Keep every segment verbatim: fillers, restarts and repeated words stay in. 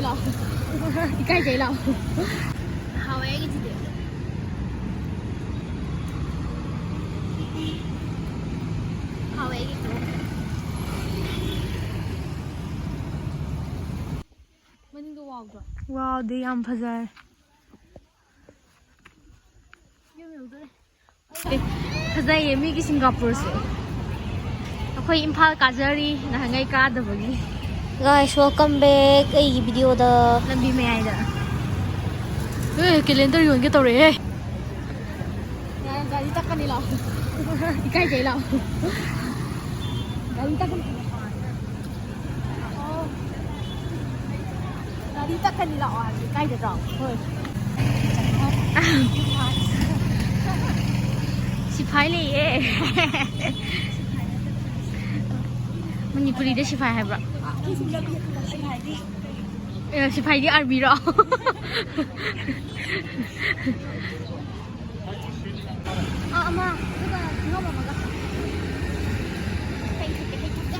ꯂꯥꯛꯑꯣ꯫ ꯏꯀꯥꯏꯖꯩ ꯂꯥꯛꯑꯣ꯫ ꯍꯥꯎꯋꯦ ꯑꯩꯒꯤꯁꯤꯗꯤ꯫ ꯍꯥꯎꯋꯦ ꯑꯩꯒꯤꯁꯤꯗꯤ꯫ ꯃꯅꯤꯡꯗꯣ ꯋꯥꯎꯗ꯭ꯔꯣ? ꯋꯥꯎꯗꯦ, ꯌꯥꯝ ꯐꯖꯔꯦ꯫ ꯐꯖꯩꯌꯦ ꯃꯤꯒꯤ ꯁꯤꯡꯒꯥꯄꯨꯔꯁꯦ꯫ ꯑꯩꯈꯣꯏ ꯏꯝꯐꯥꯜ ꯀꯥꯖꯔꯤ ꯅꯍꯥꯟꯉꯩ ꯀꯥꯗꯕꯒꯤ꯫ Guys, welcome back ꯑꯩꯒꯤ videoꯗ꯫ ꯂꯝꯕꯤ ꯃꯌꯥꯏꯗ꯫ ꯑꯦ, calendar ꯌꯣꯟꯒꯦ ꯇꯧꯔꯛꯑꯦ꯫ ꯌꯥꯔꯦ, ꯒꯥꯔꯤ ꯇꯛꯀꯅꯤ ꯂꯥꯛꯑꯣ꯫ ꯏꯀꯥꯏꯖꯩ ꯂꯥꯛꯑꯣ꯫ ꯒꯥꯔꯤ ꯇꯛꯀꯅꯤ꯫ ꯒꯥꯔꯤ ꯇꯛꯀꯅꯤ ꯂꯥꯛꯑꯣ ꯍꯥꯏꯕꯗꯤ ꯀꯥꯏꯗ ꯇꯧ? ꯍꯣꯏ꯫ ꯁꯤꯐꯥꯏ ꯂꯩꯌꯦ꯫ ꯃꯅꯤꯄꯨꯔꯤꯗ ꯁꯤꯐꯥꯏ ꯍꯥꯏꯕ꯭ꯔꯣ? ꯑꯦ, ꯁꯤꯐꯥꯏꯗꯤ ꯑꯥꯔꯃꯤꯔꯣ? ꯑꯥ, ꯑꯃ, ꯑꯗꯨꯒ ꯈꯣꯡꯒ꯭ꯔꯥꯎ ꯑꯃꯒ꯫ ꯀꯩ ꯊꯛꯀꯦ? ꯀꯩ ꯊꯛꯀꯦ?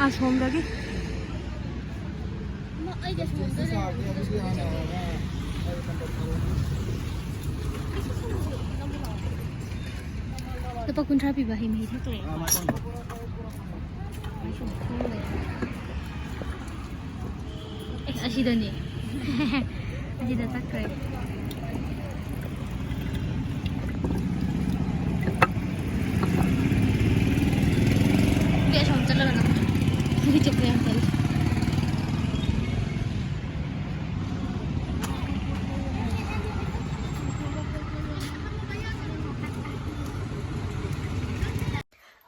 ꯑꯁꯣꯝꯗꯒꯤ꯫ ꯂꯨꯄꯥ ꯀꯨꯟꯊ꯭ꯔꯥ ꯄꯤꯕ ꯍꯩ ꯃꯍꯤ ꯊꯛꯇꯣꯏꯅꯦ꯫ ꯑꯦ, ꯑꯁꯤꯗꯅꯦ꯫ ꯑꯁꯤꯗ ꯆꯠꯈ꯭ꯔꯦ꯫ ꯁꯤ ꯑꯁꯣꯝ ꯆꯠꯂꯒ ꯅꯪ ꯍꯧꯖꯤꯛ ꯆꯠꯄ ꯌꯥꯝ ꯇꯜꯂꯤ꯫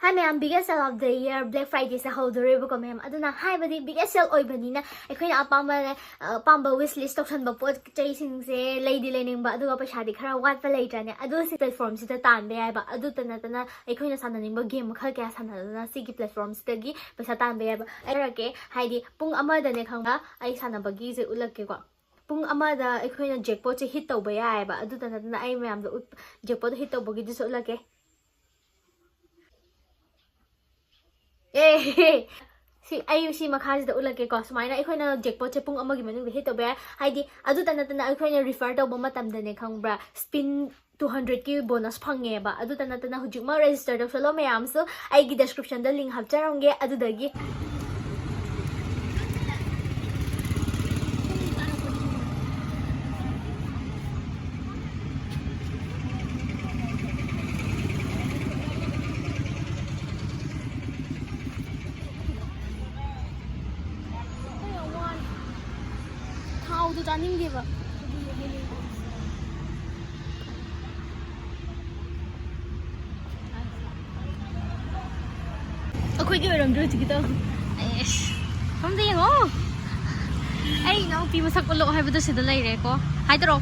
ꯍꯥꯏ ꯃꯌꯥꯝ, biggest sale of the year Black Fridayꯁꯦ ꯍꯧꯗꯣꯔꯦꯕꯀꯣ ꯃꯌꯥꯝ꯫ ꯑꯗꯨꯅ ꯍꯥꯏꯕꯗꯤ biggest sale ꯑꯣꯏꯕꯅꯤꯅ ꯑꯩꯈꯣꯏꯅ ꯑꯄꯥꯝꯕ, ꯑꯄꯥꯝꯕ wish list ꯇꯧꯁꯟꯕ ꯄꯣꯠ ꯆꯩꯁꯤꯡꯁꯦ ꯂꯩꯗꯤ ꯂꯩꯅꯤꯡꯕ, ꯑꯗꯨꯒ ꯄꯩꯁꯥꯗꯤ ꯈꯔ ꯋꯥꯠꯄ ꯂꯩꯇ꯭ꯔꯅꯦ? ꯑꯗꯨ ꯁꯤ platformꯁꯤꯗ ꯇꯥꯟꯕ ꯌꯥꯏꯕ꯫ ꯑꯗꯨꯇ ꯅꯠꯇꯅ ꯑꯩꯈꯣꯏꯅ ꯁꯥꯟꯅꯅꯤꯡꯕ game ꯃꯈꯜ ꯀꯌꯥ ꯁꯥꯟꯅꯗꯨꯅ ꯁꯤꯒꯤ platformꯁꯤꯗꯒꯤ ꯄꯩꯁꯥ ꯇꯥꯟꯕ ꯌꯥꯏꯕ꯫ ꯑꯩ ꯍꯥꯏꯔꯛꯀꯦ, ꯍꯥꯏꯗꯤ ꯄꯨꯡ ꯑꯃꯗꯅꯦ ꯈꯪꯕ꯭ꯔꯥ, ꯑꯩ ꯁꯥꯟꯅꯕꯒꯤꯁꯦ ꯎꯠꯂꯛꯀꯦꯀꯣ꯫ ꯄꯨꯡ ꯑꯃꯗ ꯑꯩꯈꯣꯏꯅ jackpotꯁꯦ hit ꯇꯧꯕ ꯌꯥꯏꯑꯕ꯫ ꯑꯗꯨꯇ ꯅꯠꯇꯅ ꯑꯩ ꯃꯌꯥꯝꯗ ꯎꯠ-, jackpotꯇꯣ hit ꯇꯧꯕꯒꯤꯗꯨꯁꯨ ꯎꯠꯂꯛꯀꯦ꯫ ꯑꯦ, ꯁꯤ, ꯑꯩ ꯁꯤ ꯃꯈꯥꯁꯤꯗ ꯎꯠꯂꯛꯀꯦꯀꯣ꯫ ꯁꯨꯃꯥꯏꯅ ꯑꯩꯈꯣꯏꯅ jackpotꯁꯦ ꯄꯨꯡ ꯑꯃꯒꯤ ꯃꯅꯨꯡꯗ hit ꯇꯧꯕ ꯌꯥꯏ꯫ ꯍꯥꯏꯗꯤ ꯑꯗꯨꯇ ꯅꯠꯇꯅ ꯑꯩꯈꯣꯏꯅ refer ꯇꯧꯕ ꯃꯇꯝꯗꯅꯦ ꯈꯪꯕ꯭ꯔꯥ, spin two hundredꯀꯤ bonus ꯐꯪꯉꯦꯕ꯫ ꯑꯗꯨꯇ ꯅꯠꯇꯅ ꯍꯧꯖꯤꯛꯃꯛ register ꯇꯧꯁꯜꯂꯣ ꯃꯌꯥꯝꯁꯨ, ꯑꯩꯒꯤ descriptionꯗ link ꯍꯥꯞꯆꯔꯝꯒꯦ ꯑꯗꯨꯗꯒꯤ꯫ ꯊꯥꯎꯗꯣ ꯆꯥꯅꯤꯡꯗꯦꯕ꯫ ꯑꯩꯈꯣꯏꯒꯤ ꯑꯣꯏꯔꯝꯗ꯭ꯔꯣ ꯍꯧꯖꯤꯛꯀꯤꯗꯣ? ꯑꯦꯁ, ꯁꯣꯝꯗ ꯌꯦꯡꯉꯣ꯫ ꯑꯩ ꯏꯅꯥꯎꯄꯤ ꯃꯁꯛ ꯎꯠꯂꯛꯑꯣ ꯍꯥꯏꯕꯗꯣ ꯁꯤꯗ ꯂꯩꯔꯦꯀꯣ꯫ ꯍꯥꯏꯗꯔꯣ?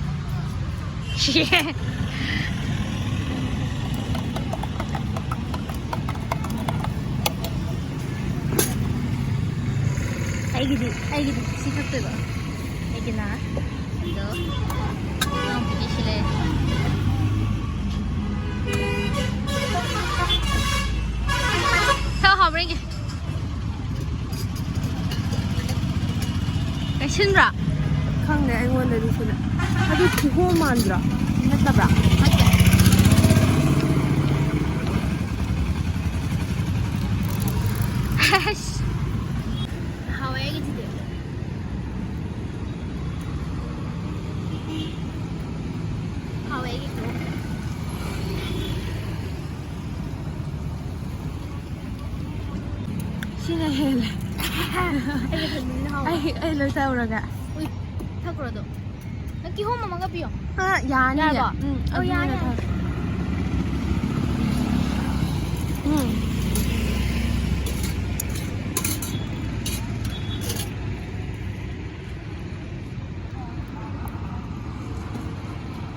ꯑꯩꯒꯤꯗꯤ, ꯑꯩꯒꯤꯗꯤ ꯁꯤ ꯊꯛꯇꯣꯏꯕ꯫ ꯑꯩꯒꯤꯅ ꯑꯗꯣ, ꯏꯅꯥꯎꯄꯤꯒꯤ ꯁꯤ ꯂꯩꯔꯦ꯫ ꯊꯛꯑꯣ, ꯍꯥꯎꯕ꯭ꯔꯥ ꯌꯦꯡꯒꯦ꯫ ꯀꯩꯁꯤꯟꯕ꯭ꯔꯥ? ꯈꯪꯗꯦ, ꯑꯩꯉꯣꯟꯗꯗꯤ ꯁꯤꯅ꯫ ꯑꯗꯨ ꯀꯤꯍꯣꯝ ꯃꯥꯟꯗ꯭ꯔꯣ? ꯅꯠꯇꯕ꯭ꯔꯥ? ꯅꯠꯇꯦ꯫ ꯍꯥꯎꯋꯦ ꯑꯩꯒꯤꯁꯤꯗꯤ꯫ ꯍꯥꯎꯋꯦ ꯑꯩꯒꯤ ꯈꯨꯍꯥꯎꯁꯦ꯫ ꯁꯤꯅ ꯍꯦꯜꯂꯦ꯫ ꯑꯩꯒꯤ ꯊꯣꯡꯕꯁꯤꯅ ꯍꯥꯎꯕ꯫ ꯑꯩ, ꯑꯩ ꯂꯣꯏ ꯇꯧꯔꯒ꯫ ꯎꯏ, ꯊꯛꯈ꯭ꯔꯣ ꯑꯗꯣ꯫ ꯅꯪ ꯀꯤꯍꯣꯝ ꯑꯃꯒ ꯄꯤꯌꯣ꯫ ꯑ, ꯌꯥꯅꯤꯌꯦ꯫ ꯌꯥꯔꯕꯣ? ꯎꯝ, ꯑꯣ, ꯑꯗꯨꯅ ꯌꯥꯅꯤ, ꯌꯥꯅꯤ꯫ ꯊꯛ-, ꯎꯝ꯫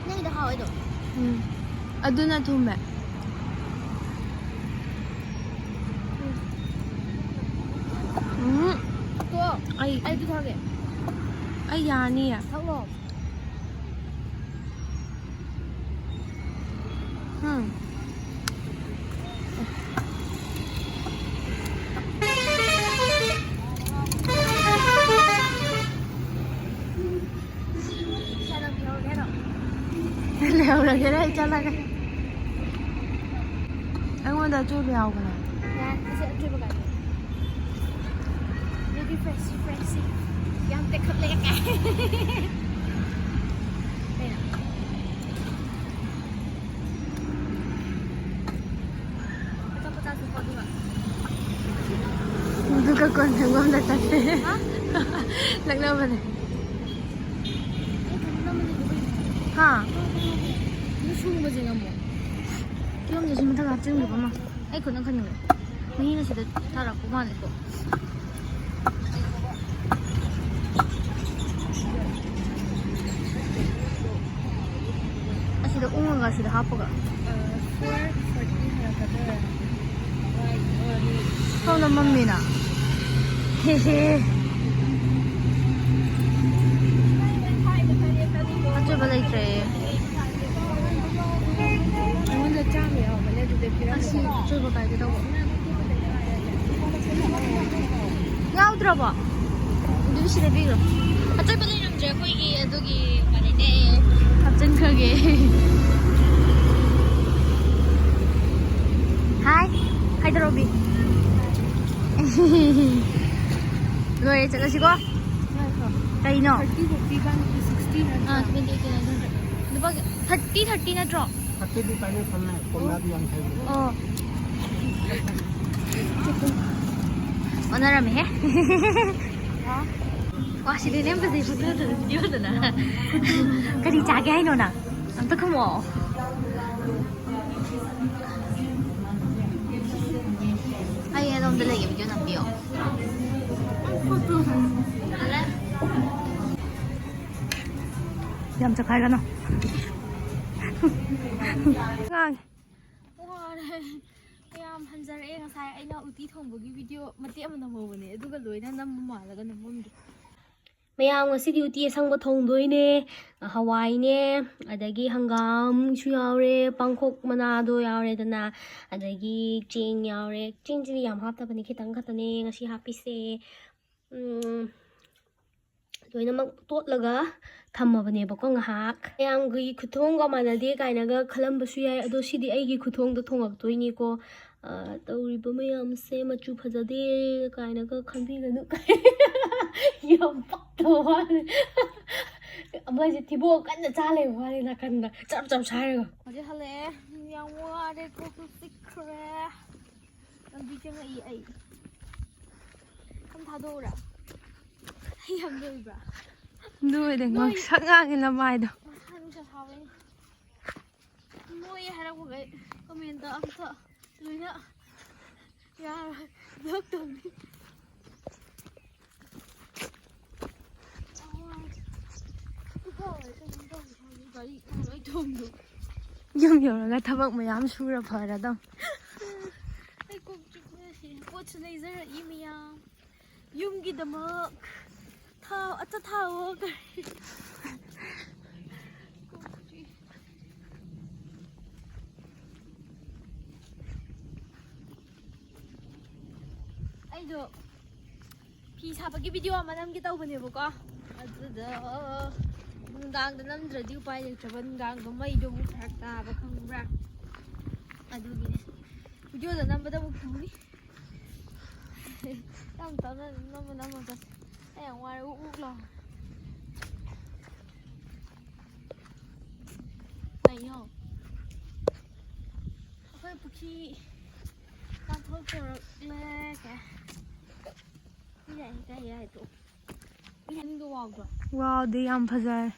ꯅꯪꯒꯤꯗꯣ ꯍꯥꯎꯋꯦ ꯑꯗꯨꯝ꯫ ꯎꯝ꯫ ꯑꯗꯨꯅ ꯊꯨꯝꯃꯦ꯫ ꯎꯝ꯫ ꯇꯣ, ꯑꯩ ꯑꯩ ꯑꯗꯨ ꯊꯛꯑꯒꯦ꯫ ꯑꯩ ꯌꯥꯅꯤꯌꯦ꯫ ꯊꯛꯂꯣ꯫ ꯎꯝ꯫ ꯂꯩꯍꯧꯔꯒꯦꯔꯥ ꯑꯩ ꯆꯠꯂꯒꯦ꯫ ꯑꯩꯉꯣꯟꯗ ꯑꯆꯣꯏꯕ ꯌꯥꯎꯕꯅꯦ꯫ ꯌꯥꯔꯦ, ꯑꯁꯤ ꯑꯆꯣꯏꯕ ꯀꯥꯏꯗ? Refresh, refresh. ꯌꯥꯝ ꯇꯦꯛꯈꯠꯂꯛꯑꯦ ꯀꯥꯏ꯫ ꯀꯩꯅꯣ? ꯑꯆꯥꯄꯣꯠ ꯆꯥꯁꯤꯀꯣ ꯑꯗꯨꯒ꯫ ꯑꯗꯨꯒ ꯀꯣꯟ ꯐꯦꯡꯐꯝꯗ ꯆꯠꯁꯦ꯫ ꯍꯥ? ꯅꯛꯅꯕꯅꯦ꯫ ꯑꯩ ꯊꯝꯅꯕ ꯂꯩꯇꯕꯩ꯫ ꯍꯥ? ꯑꯗꯨ ꯁꯨꯡꯕꯁꯦ ꯉꯝꯃꯣ꯫ ꯀꯤꯍꯣꯝꯁꯦ ꯁꯤ ꯃꯊꯛ ꯍꯥꯞꯆꯤꯟꯈꯤꯕ ꯑꯃ꯫ ꯑꯩ ꯈꯨꯠꯅ ꯈꯟꯅꯤꯡꯉꯦ꯫ ꯃꯍꯤꯅ ꯁꯤꯗ ꯇꯥꯔꯛꯄ ꯃꯥꯜꯂꯦꯀꯣ꯫ ꯑꯁꯤꯗ ꯎꯪꯉꯒ ꯑꯁꯤꯗ ꯍꯥꯞꯄꯒ꯫ ꯐꯣꯔ ꯐꯣꯔꯇꯤ ꯍꯜꯂꯛꯀꯗꯣꯏꯔꯥ? ꯁꯣꯝꯗ ꯃꯝꯃꯤꯅ꯫ ꯍꯦ ꯍꯦ꯫ ꯑꯆꯣꯏꯕ ꯂꯩꯇ꯭ꯔꯦ꯫ ꯑꯩꯉꯣꯟꯗ ꯆꯥꯝꯃ ꯌꯥꯎꯕꯅꯦ, ꯑꯗꯨꯗ ꯄꯤꯔꯝꯃꯣ꯫ ꯑꯁꯤ ꯑꯆꯣꯏꯕ ꯀꯥꯏꯒꯦ ꯇꯧꯕ꯫ ꯌꯥꯎꯗ꯭ꯔꯕꯣ? ꯑꯗꯨꯗꯤ ꯁꯤꯗ ꯄꯤꯈ꯭ꯔꯣ꯫ ꯑꯆꯣꯏꯕ ꯂꯩꯔꯝꯗ꯭ꯔꯦ ꯑꯩꯈꯣꯏꯒꯤ, ꯑꯗꯨꯒꯤ ꯎꯄꯥꯏ ꯂꯩꯇꯦ꯫ ꯍꯥꯞꯆꯤꯟꯈ꯭ꯔꯒꯦ꯫ ꯍꯥꯏ, ꯍꯥꯏꯗ꯭ꯔꯣꯕꯤ꯫ ꯂꯣꯏꯔꯦ, ꯆꯠꯂꯁꯤꯀꯣ꯫ ꯀꯩꯅꯣ? ꯊꯥꯔꯇꯤ ꯐꯤꯐꯇꯤ ꯕꯥꯏ ꯁꯤꯛꯁꯇꯤ ꯅꯠꯇ꯭ꯔꯥ? ꯑꯥ, ꯇ꯭ꯋꯦꯟꯇꯤ ꯑꯩꯠ ꯅꯥꯏꯟ ꯍꯟꯗ꯭ꯔꯦꯠ꯫ ꯂꯨꯄꯥ ꯊꯥꯔꯇꯤ, ꯊꯥꯔꯇꯤ ꯅꯠꯇ꯭ꯔꯣ? ꯊꯥꯔꯇꯤꯗꯤ ꯄꯥꯏꯅꯦꯄꯜꯅꯦ, ꯀꯣꯝꯂꯥꯗꯤ ꯌꯥꯡꯈꯩꯅꯦ꯫ ꯑꯣ꯫ ꯑꯣꯟꯅꯔꯝꯃꯦꯍꯦ꯫ ꯋꯥ, ꯁꯤꯗꯤ ꯅꯦꯝꯕꯁꯦ ꯐꯣꯇꯣꯗꯨꯗ ꯄꯤꯌꯣꯗꯅ꯫ ꯀꯔꯤ ꯆꯥꯒꯦ ꯍꯥꯏꯅꯣ ꯅꯪ? ꯑꯝꯇ ꯈꯨꯝꯃꯛꯑꯣ꯫ ꯑꯩ ꯑꯗꯣꯝꯗ ꯂꯩꯒꯦ, ꯚꯤꯗꯤꯑꯣ ꯅꯝꯕꯤꯌꯣ꯫ ꯌꯥꯝ ꯆꯈꯥꯏꯒꯅꯣ꯫ ꯉꯥꯡꯉꯦ꯫ ꯋꯥꯔꯦ꯫ ꯃꯌꯥꯝ ꯍꯟꯖꯔꯛꯑꯦ꯫ ꯉꯁꯥꯏ ꯑꯩꯅ ꯎꯇꯤ ꯊꯣꯡꯕꯒꯤ ꯚꯤꯗꯤꯑꯣ ꯃꯇꯦꯛ ꯑꯃ ꯅꯝꯍꯧꯕꯅꯦ, ꯑꯗꯨꯒ ꯂꯣꯏꯅ ꯅꯝꯕ ꯃꯥꯜꯂꯒ ꯅꯝꯃꯝꯗ꯭ꯔꯦ꯫ ꯃꯌꯥꯝ, ꯉꯁꯤꯗꯤ ꯎꯇꯤ ꯑꯁꯪꯕ ꯊꯣꯡꯗꯣꯏꯅꯦ꯫ ꯍꯋꯥꯏꯅꯦ, ꯑꯗꯒꯤ ꯍꯪꯒꯥꯝꯁꯨ ꯌꯥꯎꯔꯦ, ꯄꯥꯡꯈꯣꯛ ꯃꯅꯥꯗꯣ ꯌꯥꯎꯔꯦꯗꯅ, ꯑꯗꯒꯤ ꯆꯦꯡ ꯌꯥꯎꯔꯦ꯫ ꯆꯦꯡꯁꯤꯗꯤ ꯌꯥꯝ ꯍꯥꯞꯇꯕꯅꯤ, ꯈꯤꯇꯪ ꯈꯛꯇꯅꯦ ꯉꯁꯤ ꯍꯥꯞꯄꯤꯁꯦ꯫ ꯎꯝ, ꯂꯣꯏꯅꯃꯛ ꯇꯣꯠꯂꯒ ꯊꯝꯃꯕꯅꯦꯕꯀꯣ ꯉꯥꯏꯍꯥꯛ꯫ ꯃꯌꯥꯝꯒꯤ ꯈꯨꯊꯣꯡꯒ ꯃꯥꯟꯅꯗꯦ ꯀꯥꯏꯅꯒ ꯈꯜꯂꯝꯕꯁꯨ ꯌꯥꯏ, ꯑꯗꯣ ꯁꯤꯗꯤ ꯑꯩꯒꯤ ꯈꯨꯊꯣꯡꯗ ꯊꯣꯡꯉꯛꯇꯣꯏꯅꯤꯀꯣ꯫ ꯑ, ꯇꯧꯔꯤꯕ ꯃꯌꯥꯝꯁꯦ ꯃꯆꯨ ꯐꯖꯗꯦ ꯀꯥꯏꯅꯒ ꯈꯟꯕꯤꯒꯅꯨ꯫ ꯌꯥꯝ ꯄꯛꯇꯕ ꯋꯥꯅꯤ꯫ ꯑꯃꯁꯦ ꯊꯤꯕꯣꯡ ꯀꯟꯅ ꯆꯥ ꯂꯩꯕ ꯋꯥꯅꯤ ꯅꯥꯀꯟꯗ ꯆꯞ ꯆꯞ ꯁꯥꯏꯔꯒ꯫ ꯍꯧꯖꯤꯛ ꯍꯜꯂꯛꯑꯦ꯫ ꯌꯥꯝ ꯋꯥꯔꯦ, ꯀꯣꯛꯁꯨ ꯆꯤꯛꯈ꯭ꯔꯦ꯫ ꯂꯝꯕꯤ ꯆꯪꯉꯛꯏ ꯑꯩ꯫ ꯁꯝ ꯊꯥꯗꯣꯛꯎꯔꯥ? ꯑꯩ ꯌꯥꯝ ꯅꯣꯏꯕ꯭ꯔꯥ? ꯅꯣꯏꯗ ꯅꯣꯏ- ꯉꯥꯡꯁꯛ ꯉꯥꯡꯉꯤ ꯅꯃꯥꯏꯗꯣ꯫ ꯃꯁꯥ ꯅꯨꯡꯁꯥ ꯁꯥꯕꯩꯅꯦ꯫ ꯅꯣꯏ ꯍꯥꯏꯔꯛꯄꯈꯩ ꯀꯃꯦꯟꯇ ꯑꯝꯇ ꯂꯣꯏꯅ ꯌꯥꯔꯣꯏ꯫ ꯕ꯭ꯂꯣꯛ ꯇꯧꯅꯤ꯫ ꯒꯥꯔꯤ ꯂꯣꯏ ꯊꯣꯡꯗꯣ꯫ ꯌꯨꯝ ꯌꯧꯔꯒ ꯊꯕꯛ ꯃꯌꯥꯝ ꯁꯨꯔ ꯐꯔꯗꯝ꯫ ꯑꯩ ꯀꯣꯛ ꯆꯤꯛꯄꯅ ꯁꯤꯔꯦ꯫ ꯄꯣꯠꯁꯨ ꯂꯩꯖꯔꯛꯏ ꯃꯌꯥꯝ꯫ ꯌꯨꯝꯒꯤꯗꯃꯛ ꯊꯥꯎ ꯑꯆꯥ ꯊꯥꯎ ꯀꯔꯤ꯫ ꯑꯩꯗꯣ ꯐꯤ ꯁꯥꯕꯒꯤ ꯚꯤꯗꯤꯑꯣ ꯑꯃ ꯅꯝꯒꯦ ꯇꯧꯕꯅꯦꯕꯀꯣ, ꯑꯗꯨꯗ ꯅꯨꯡꯗꯥꯡꯗ ꯅꯝꯗ꯭ꯔꯗꯤ ꯎꯄꯥꯏ ꯂꯩꯇ꯭ꯔꯕ, ꯅꯨꯡꯗꯥꯡꯗꯣ ꯃꯩꯗꯣ ꯑꯃꯨꯛ ꯐꯔꯛ ꯇꯥꯕ, ꯈꯪꯕ꯭ꯔꯥ? ꯑꯗꯨꯒꯤꯅꯦ ꯚꯤꯗꯤꯑꯣꯗ ꯅꯝꯕꯗ ꯑꯃꯨꯛ ꯐꯪꯅꯤ꯫ ꯇꯞ ꯇꯞꯅ ꯑꯗꯨꯝ ꯅꯝꯃ ꯅꯝꯃ ꯆꯠꯁꯦ꯫ ꯑꯩ ꯌꯥꯝ ꯋꯥꯔꯦ, ꯎꯛ ꯎꯛ ꯂꯥꯎꯔꯦ꯫ ꯀꯩꯅꯣ? ꯑꯩꯈꯣꯏ ꯄꯨꯈ꯭ꯔꯤ ꯄꯥꯡꯊꯣꯛ ꯇꯧꯔꯛꯂꯦ꯫ ꯀꯩ? ꯏ ꯌꯥꯏ, ꯀꯥꯏ ꯌꯥꯏ ꯇꯣ꯫ ꯏ ꯌꯥꯅꯤꯡꯗꯣ ꯋꯥꯎꯗ꯭ꯔꯣ? ꯋꯥꯎꯗꯦ, ꯌꯥꯝ ꯐꯖꯔꯦ꯫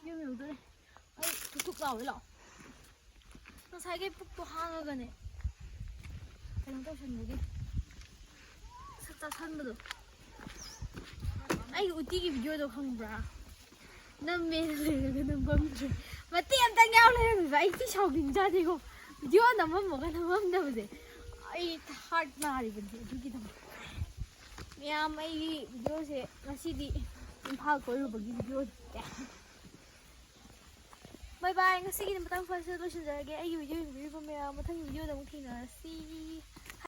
ꯌꯨꯝ ꯌꯧꯗꯣꯔꯦ꯫ ꯑꯩ ꯊꯨꯛ ꯊꯨꯛ ꯂꯥꯎꯋꯦ, ꯂꯥꯛꯑꯣ꯫ ꯉꯁꯥꯏꯒꯤ ꯄꯨꯛꯇꯣ ꯍꯥꯡꯉꯒꯅꯦ, ꯀꯩꯅꯣ ꯇꯧꯁꯟꯕꯒꯤ, ꯁꯠ ꯆꯥꯁꯟꯕꯗꯣ꯫ ꯑꯩꯒꯤ ꯎꯇꯤꯒꯤ ꯚꯤꯗꯤꯑꯣꯗꯣ ꯈꯪꯕ꯭ꯔꯥ? ꯅꯝꯃꯦꯅ ꯂꯩꯔꯒ ꯅꯝꯐꯝꯗ꯭ꯔꯦ꯫ ꯃꯇꯦꯛ ꯑꯝꯇꯪ ꯌꯥꯎ ꯂꯩꯔꯝꯃꯤꯕ꯫ ꯑꯩ ꯊꯤ ꯁꯥꯎꯅꯤꯡꯖꯥꯠꯅꯤꯀꯣ, ꯚꯤꯗꯤꯑꯣ ꯅꯝꯃꯝꯃꯒ ꯅꯝꯃꯝꯗꯕꯁꯦ꯫ ꯑꯩ ꯍꯥꯔꯠ ꯅꯥꯔꯤꯕꯅꯤ ꯑꯗꯨꯒꯤꯗꯃꯛ꯫ ꯃꯌꯥꯝ, ꯑꯩꯒꯤ ꯚꯤꯗꯤꯑꯣꯁꯦ ꯉꯁꯤꯗꯤ ꯏꯝꯐꯥꯜ ꯀꯣꯏꯔꯨꯕꯒꯤ ꯚꯤꯗꯤꯑꯣ꯫ ꯕꯥꯏ ꯕꯥꯏ, ꯉꯁꯤꯒꯤꯗꯤ ꯃꯇꯥꯡ ꯐꯥꯁꯤꯗ ꯂꯣꯏꯁꯤꯟꯖꯔꯒꯦ꯫ ꯑꯩꯒꯤ ꯚꯤꯗꯤꯑꯣ ꯌꯦꯡꯕꯤꯔꯤꯕ ꯃꯌꯥꯝ, ꯃꯊꯪꯒꯤ ꯚꯤꯗꯤꯑꯣꯗ ꯑꯃꯨꯛ ꯊꯦꯡꯅꯔꯁꯤ꯫